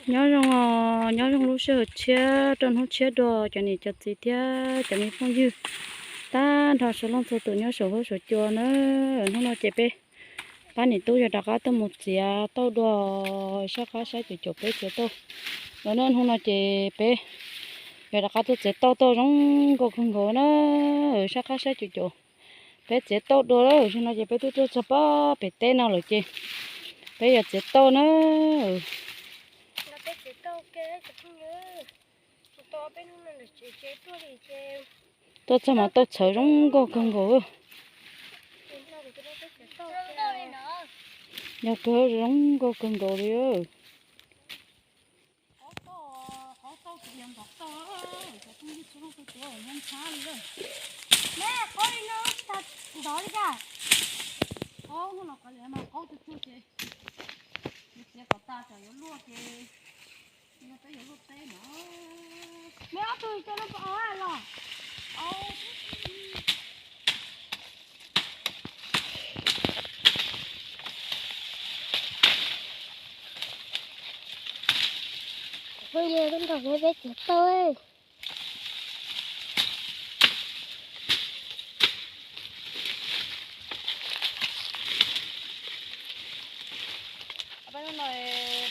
Nyob zoo, nyob zoo lub sij hawm tshiab rau hnub tshiab dua cov niam cov txiv thiab cov me phooj ywg tag nrho suav looj txhua tus nyob saum huab saum cua na. Hnub no ces peb pab niam tub yog rov qab tuaj mus txiav tauj dua, sab qab sab cuam caum peb txiav tauj. Los na hnub no ces peb yog rov qab tuaj txiav tauj tauj zoo nkauj kawg nkaus na, sab qab sab cuam caum peb txiav tauj dua lawm. Zaum no ces peb twb tuaj txog pab pem teb no lawm ces peb yog txiav tauj na. Tuaj txog mas tauj txhawv zoo nkauj kawg nkaus. Yog kawg zoo nkauj kawg nkaus li. Phooj ywg, tub nrog peb txiav tauj. Peb hnub no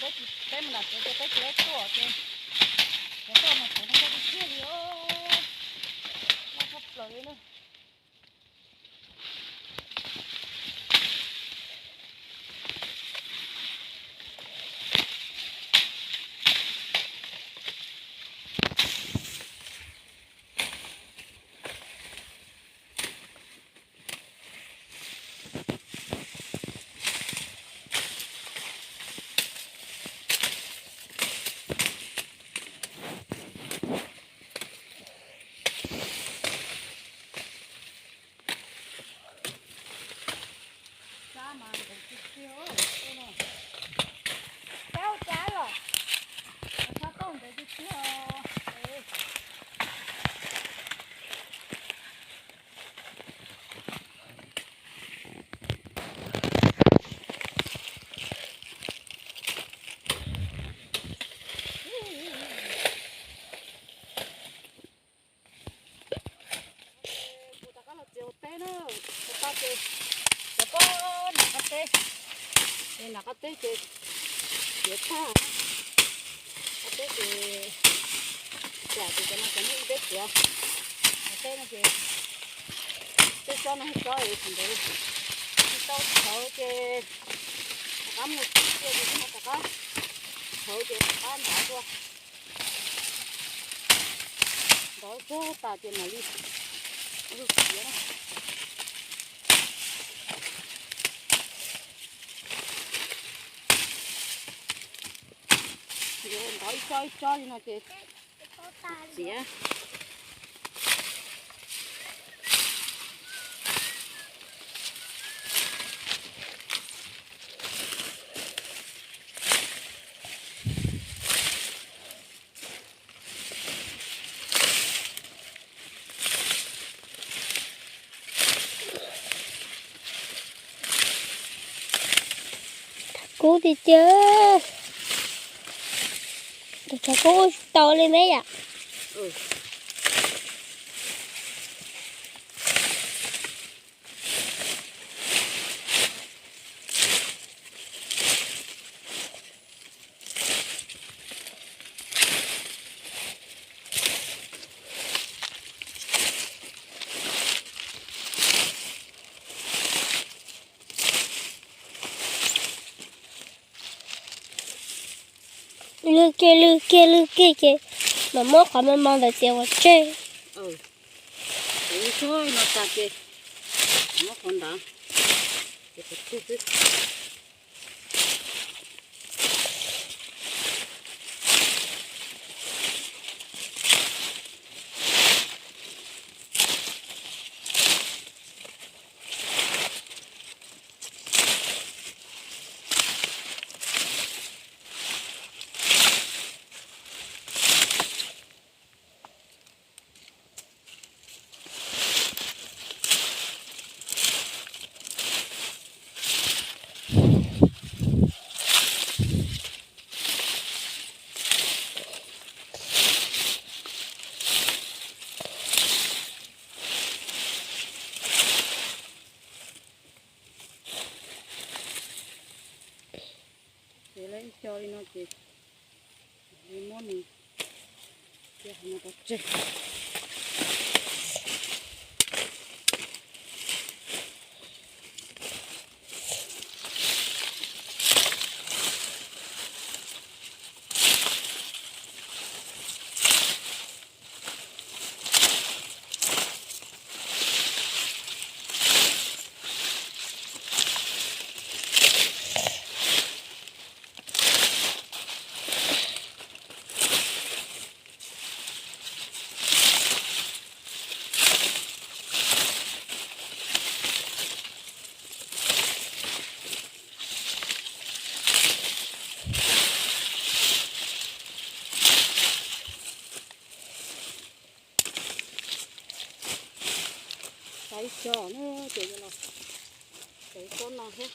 peb mus nram tsev ces peb tsis tau tuaj ces cov tauj mas txhawv zoo nkauj tiag tiag li os. Loj tshaj plaws li na. Sab mas ntev tiag tiag no. Sab ua cas los? Sab tauj ntev tiag tiag. Kuv rov qab los txiav ua teb na, ua teb ces cov pob nram qab teb, ces nram qab teb ces txiav tag, qab teb ces tsam ces cov no cov muaj ib peb txiav, qab teb no ces tej tsob no tsob es tsis ntev, tsis tau txhawv ces rov qab mus txiav ces rov qab txhawv ces rov qab nrov dua. Nrov tag tas ces mam li txiav na. Nrov ib tsob ib tsob li no ces txiav. Kub tiag tiag. Tus tsov kub tau li me yom. Lwg kiag lwg kiag lwg kiag ces mam muab qhov mos mos ntawd txiav ua tseg. Txiav ib tsob no tas ces muab qhov ntawd txiav qhov twg xwb. Ces li muab nws cia hauv no pov tseg. Xaiv xyov na, ces yuav los xaiv tsob no thiab.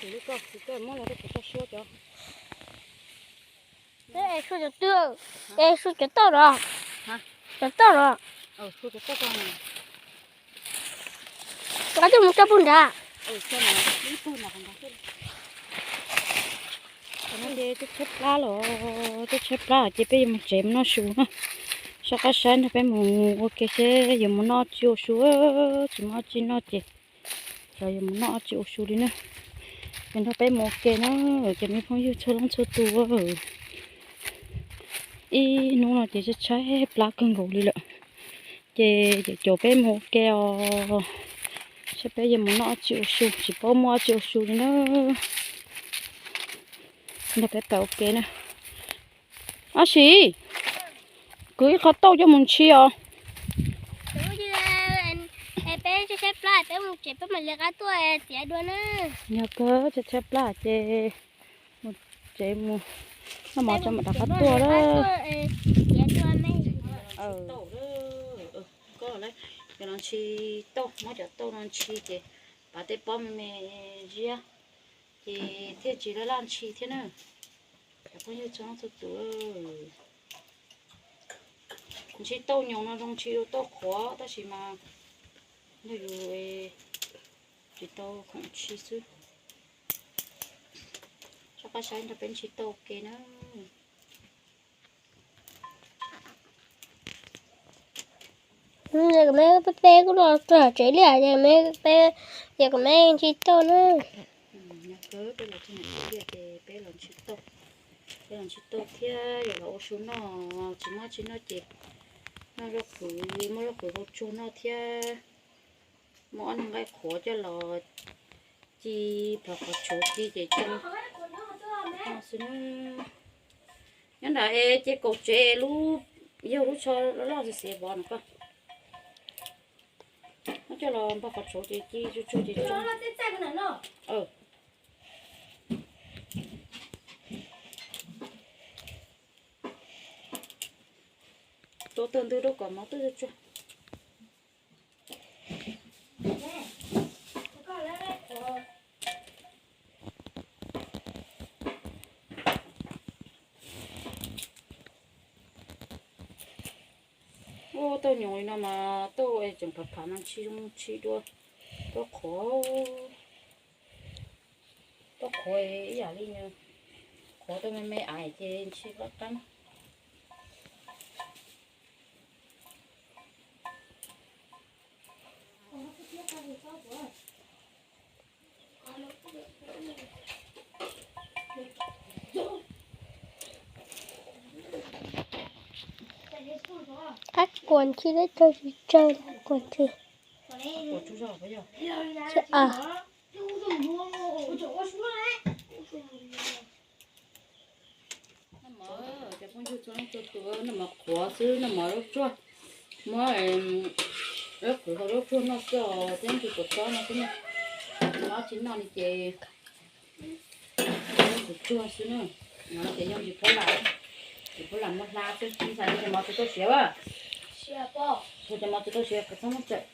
Kuv lub koj, kuv koj muab los rau kuv tso suab cov. Suab cov twg? Es suab cov tauj los? Cov tauj los? Cov tauj mus tso pug nrad. Ces twb tshaib plab los, twb tshaib plab ces peb yuav mus tsev mus noj su na. Soj qab saib nrog peb mus ua ke seb yuav mus noj tsi ua su, tsis muaj dab tsi noj ces xyov yuav mus noj dab tsi ua su li na. Ces nrog peb mus ua ke na, cov me phooj ywg txhua leej txhua tus. Ib hnub no ces tshaib plab kawg nkaus li lawm. Ces caum peb mus ua ke os, saib peb yuav mus noj dab tsi ua su, tsis paub muaj dab tsi ua su li na. Nrog peb pais ua ke na. Ab sis, kwv ib qho tauj coj mus ntshi os. Peb tshaib plab, peb mus tsev peb mam li rov qab tuaj txiav dua na. Yog kawg, tshaib plab ces mus tsev mus noj mov tso mam rov qab tuaj lawm. Koj, yuav los ntshi tauj, muab cov tauj no ntshi ces pab tej pob me me ziab ces thiaj tsis laj laj ntshi thiab na. Cov phooj ywg txhua leej txhua tus, ntshi tauj nyoos no zoo ntshi dua tauj qhuav tab sis mas yog yus tsis tau khoom ntshi xwb. Soj qab saib nrog peb ntshi tauj ua ke na. Peb kuj los txog tsev li, ces kom peb ntshi tauj na. Nyob kawg peb los txog nram tsev liaj ces peb los ntshi tauj, peb los ntshi tauj thiab yuav los ua su noj, tsis muaj dab tsi noj ces noj zaub qhwv, muab zaub qhwv hau tsuag noj thiab. Muab ob niag nqaij qhuav coj los ci plhov qhov tshuv ci ces tsoo noj xwb na. Nyob nram es ces kaum tsev lub, yog lub tsho loj loj xiav xiav vov no koj. Muab coj los npog qhov tshuv ces ci tsuag tsuag ces tsoo. Ua Ua tau ntws rau kom mov tuaj tsuag tsuag. Ua tau nyoos li no mas tau tseem phav phav mas ntshis zoo ntshis dua, tau qhuav, tau qhuav ib yam li, qhuav tau me me aiv ces ntshis qab qab. Qab kuas ntshis deb tsawg tsis tsawg, qab kuas ntshis. Noj mov, cov phooj ywg txhua leej txhua tus, noj mov qhuav xwb, noj mov zaub tsuag, muab zaub qhwv hau zaub tsuag noj xwb os, thiab ntsis kua txob no xwb na. Noj tsis noj li ces zaub qhwv tsuag xwb na. No ces yog ntsis phuab lam, ntsis phuab lam muab hlab xwb, ib xav li cov mov tsis tau siav a. Cov mov tsis tau siav kom txhob muab txawm.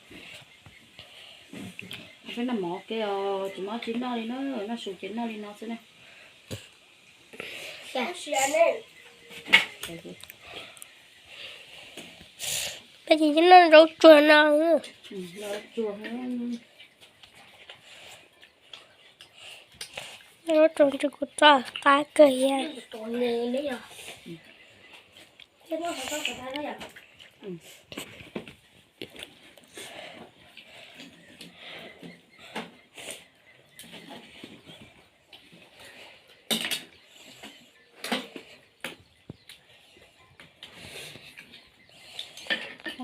Peb noj mov ua ke os, tsis muaj tsis noj li na, noj su ces noj li no xwb na. Peb ces noj zaub tsuag no. Zaub tsuag ntshe kuv txoj qab kawg yag. Sij hawm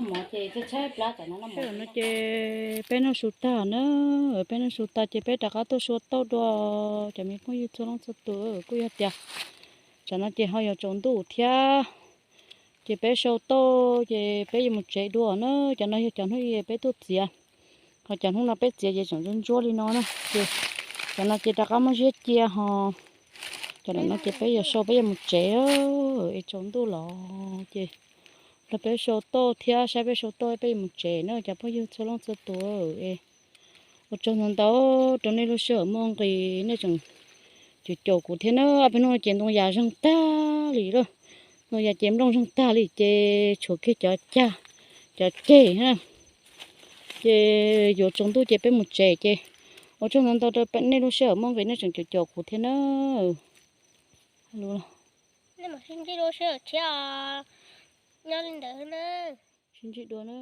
no ces peb noj su tag na, peb noj su tag ces peb rov qab tuaj sua tauj dua. Cov me phooj ywg txhua leej txhua tus, kuj yog tias tsam no ces ho yuav tsaus ntuj thiab, ces peb sau tauj ces peb yuav mus tsev dua na. Cov no yog cov hnub peb tuaj txiav, ho cov hnub no peb txiav ces tseem ntsuab ntsuab li no na. Ces cov no ces rov qab muab ziab cia ho cov no ces peb yuav sau peb yuav mus tsev es tsaus ntuj los ces los peb sau tauj thiab saib peb sau tauj peb yuav mus tsev na cov phooj ywg txhua leej txhua tus. Ua tsaug ntau ntau rau nej lub sij hawm muaj nqis, nej tseem caum caum kuv thiab na. Peb hnub no ces ntoo yas zeeg tag li lawm, ntoo yas ces nplooj zeeg tag li ces tshuav kiag cov cag, cov ceg na. Ces yuav tsaus ntuj ces peb mus tsev ces ua tsaug ntau ntau rau nej lub sij hawm muaj nqis, nej tseem caum caum kuv thiab na. Sib ntsib lub sij hawm tshiab, nyob li ntawd na. Sib ntsib dua na.